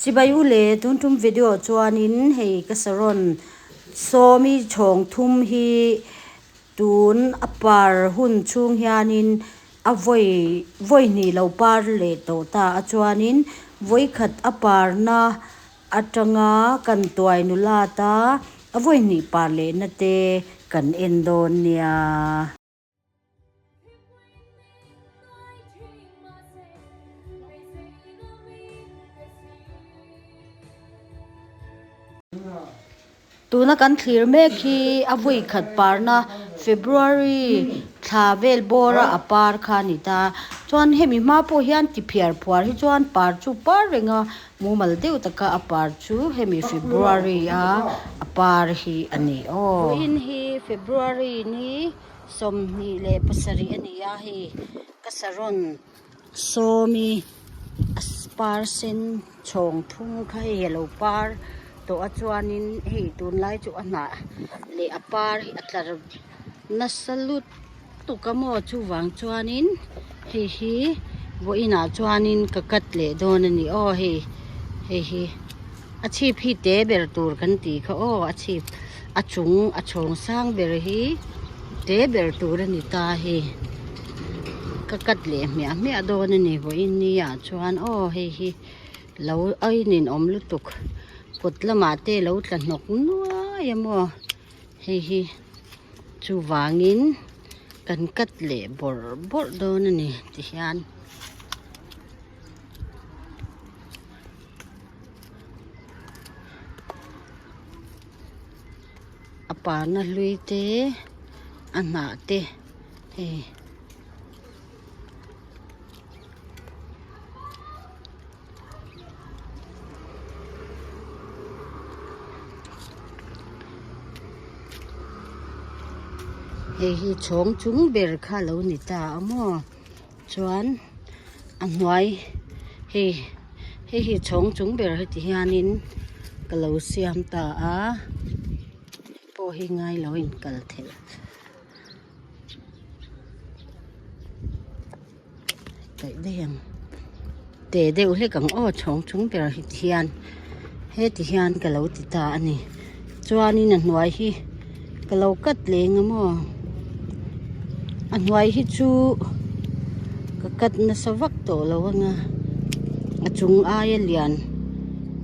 Chibai u le, tun tum video chuanin hei ka saron sawmi chhawng thum hi tun a par hun chhung hianin a vawi vawi hnih lo par leh tawh ta a chuanin vawi khat a parna atanga kan tuai nulat a a vawi hnih par lehna te kan en dawn nia. Tuna kan thlir mek hi a vawi khat parna February thla vel bawra a par kha a ni ta. Chuan hemi hma pawh hian ti phiar phuar hi chuan par chu par reng a, mumal deuh taka a par chu hemi February a a par hi a ni aw. Vawiin hi February ni 27 a ni a, hei ka saron sawmi a par sen chhawng thum kha hei a lo par tawh a chuanin hei tunlai chu a hnah leh a par hi a tlar nasa lutuk a maw chuvang chuanin hei hi vawiinah chuanin ka cut leh dawn a ni aw hei hei hi a chhip hi te ber tur kan tih kha aw a chhip a chung a chhawng sang ber hi te ber tur a ni ta hei ka cut leh hmiah hmiah dawn a ni vawiin ni ah chuan aw hei hi lo a ninawm lutuk kut lamah te lo tla hnawk nuai a maw hei hi chuvangin kan cut leh bawrh bawrh dawn a ni tihian. A parna hlui te a hnah te hei hei hi chhawng chung ber kha a lo ni ta a maw. Chuan a hnuai hei hei hi chhawng chung ber heti hianin ka lo siam ta a hei pawh hi ngai lo in kal theih kaih daih ang te deuh hlek ang aw chhawng chung ber heti hian heti hian ka lo ti ta a ni chuanin a hnuai hi ka lo cut leng a maw a hnuai hi chu ka cut nasa vak tawh lo anga a chung aia lian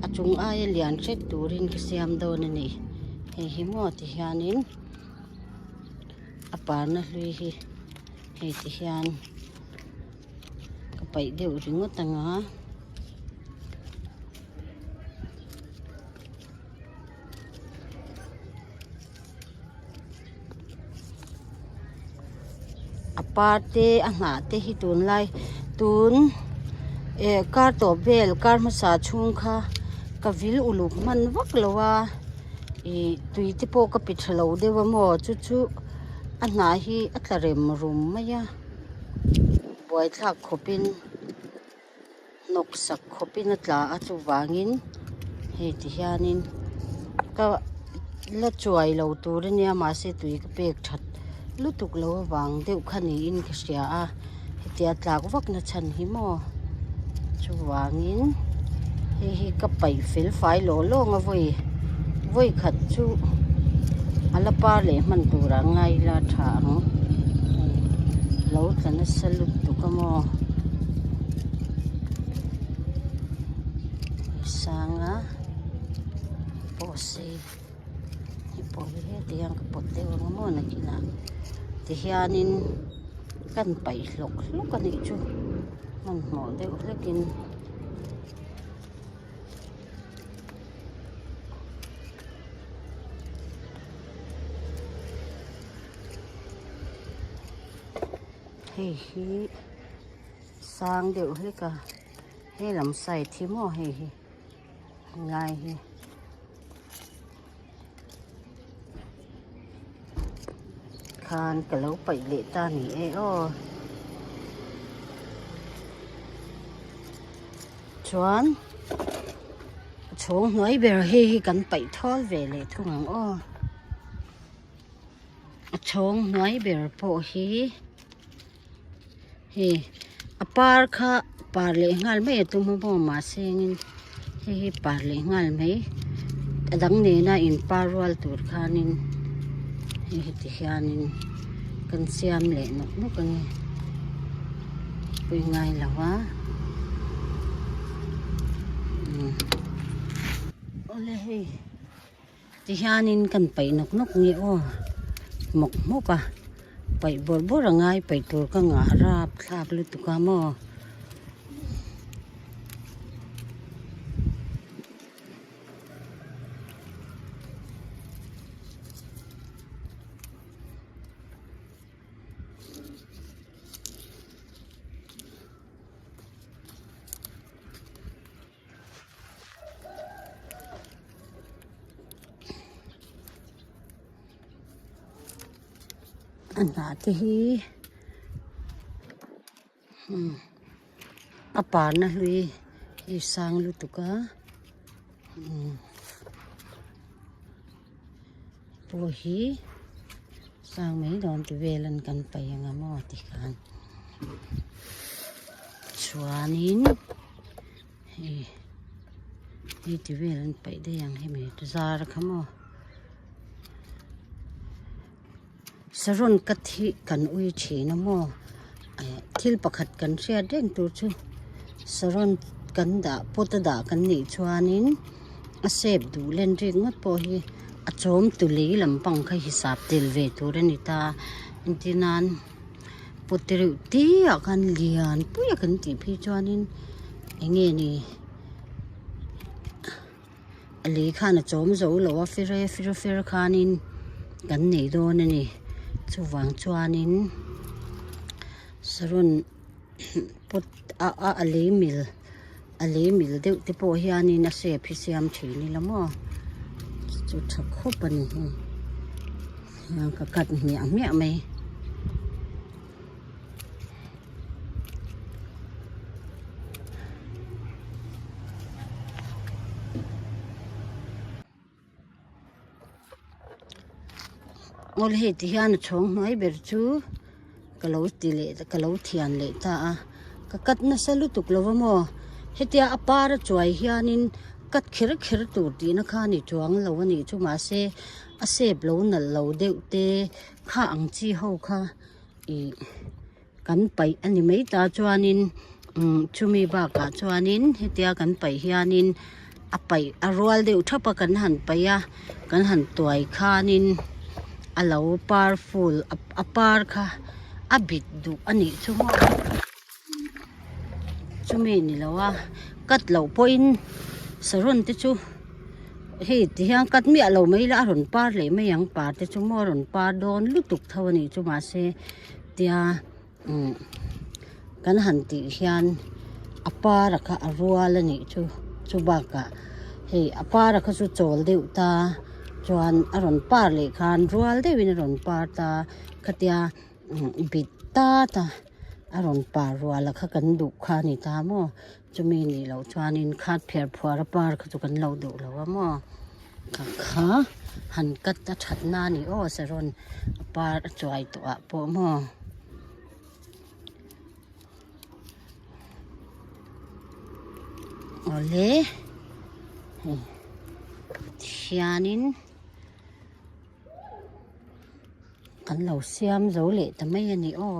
a chung aia lian hret turin ka siam dawn a ni hei hi maw ti hianin a parna hlui hi hei ti hian ka paih deuh ringawt anga. A par te a hnah te hi tunlai tun eh kar tawp vel kar hmasa chhung kha ka vil uluk hman vak lo a ih tui te pawh ka pe tha lo deuh a maw chu chu a hnah hi a tla rem rum mai a buaithlak khawp in. Hnawk sak khawpin a tla a chuvangin hei ti hianin ka la chuai lo tur ania mahse tui ka pek that lutuk lo avang deuh kha niin ka hria a hetia tlak vak na chhan hi maw chuvangin hei hi ka paih fel fai lawh lawng a vawi vawi khat chu a la par leh hman turah ngai ila tha ang lo tla nasa lutuk a maw sanga pawh sei hei pawh hi heti hian ka pawt deuh ang maw nakinah tihianin kan paih hlawk hlawk a nih chu hmanhmawh deuh hlekin. Hei hi sang deuh hlek a he lam side hi maw hei hi helai hi khan ka lo paih leh ta ni e aw chuan chhawng hnuai ber hei hi kan paih thawl ve leh thung ang aw a chhawng hnuai ber pawh hi hei a par kha par leh nghal mai a tum a maw mahse engin. Hei hi par leh nghal mai a dang nena in par rual tur khanin hei heti hianin kan siam leh nawk nawk a ni pui ngai lo a umm awle hei ti hianin kan paih nawk nawk nge aw hmawk hmawk a paih bawrh bawrh a ngai paih tur ka ngah rapthlak lutuk a maw. A hnah te hi umm a parna hlui hi sang lutuk a umm pawh hi sang mai dawn ti vel an kan paih ang a maw tikhan chuanin hei hei ti vel an paih daih ang hemi zar kha maw. Saron ka thi kan ui thin a maw eh thil pakhat kan hriat reng tur chu saron kan dah pot a dah kan nih chuanin a sep duh len rik ngawt pawh hi a chawm tu lei lampang kha hisap tel ve tur a ni ta entir nan pot te reuh te ah khan lian pui a kan tih phei chuanin eng nge ni. A lei khan a chawm zo lo a fir e fir fir khanin kan nei dawn a ni chuvang chuanin saron pot a a a lei mil a lei mil deuh te pawh hianin a shape hi siam thin ila maw chu tha khawp a ni hei hian ka cut hmiah hmiah mai. Ngawl hei ti hian a chhawng hnuai ber chu ka lo ti leh ka lo thian leh ta a ka cut nasa lutuk lo va maw hetia a par a chuai hianin cut kher kher tur tihna kha a ni chuang lo a nih chu mahse a shape lo nalh lo deuh te kha ang chi ho kha ih kan paih a ni mai ta chuanin umm chumi bakah chuanin hetia kan paih hianin a paih a rual deuh thap a kan han paih a kan han tuai khanin a lo par full a par kha a bit duh a nih chu maw chumi ni lo a cut loh pawhin saron te chu hei ti hian cut miah lo mai ila a rawn par leh mai ang par te chu maw a rawn par dawn lutuk tho a nih chu mahse tia umm kan han tih hian a par a kha a rual a nih chu chu bakah hei a par a kha chu chawl deuh ta chuan a rawn par leh khan rual deuhin a rawn par ta khatia bit tat a a rawn par rual a kha kan duh kha a ni ta maw chumi nih loh chuanin khat phiar phuar a par kha chu kan lo duh lo a maw ka kha han cut a that na a ni aw saron a par a chuai tawh ah pawh maw. Awle hei hianin. Kan lo siam zo leh ta mai a ni aw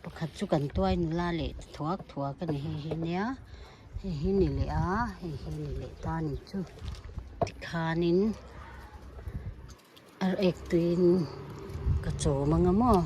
pakhat chu kan tuai nula leh ta thuak thuak a ni hei hi nia hei hi ni leh a hei hi ni leh ta a ni chu tikhanin ar ek tuiin ka chawm anga maw.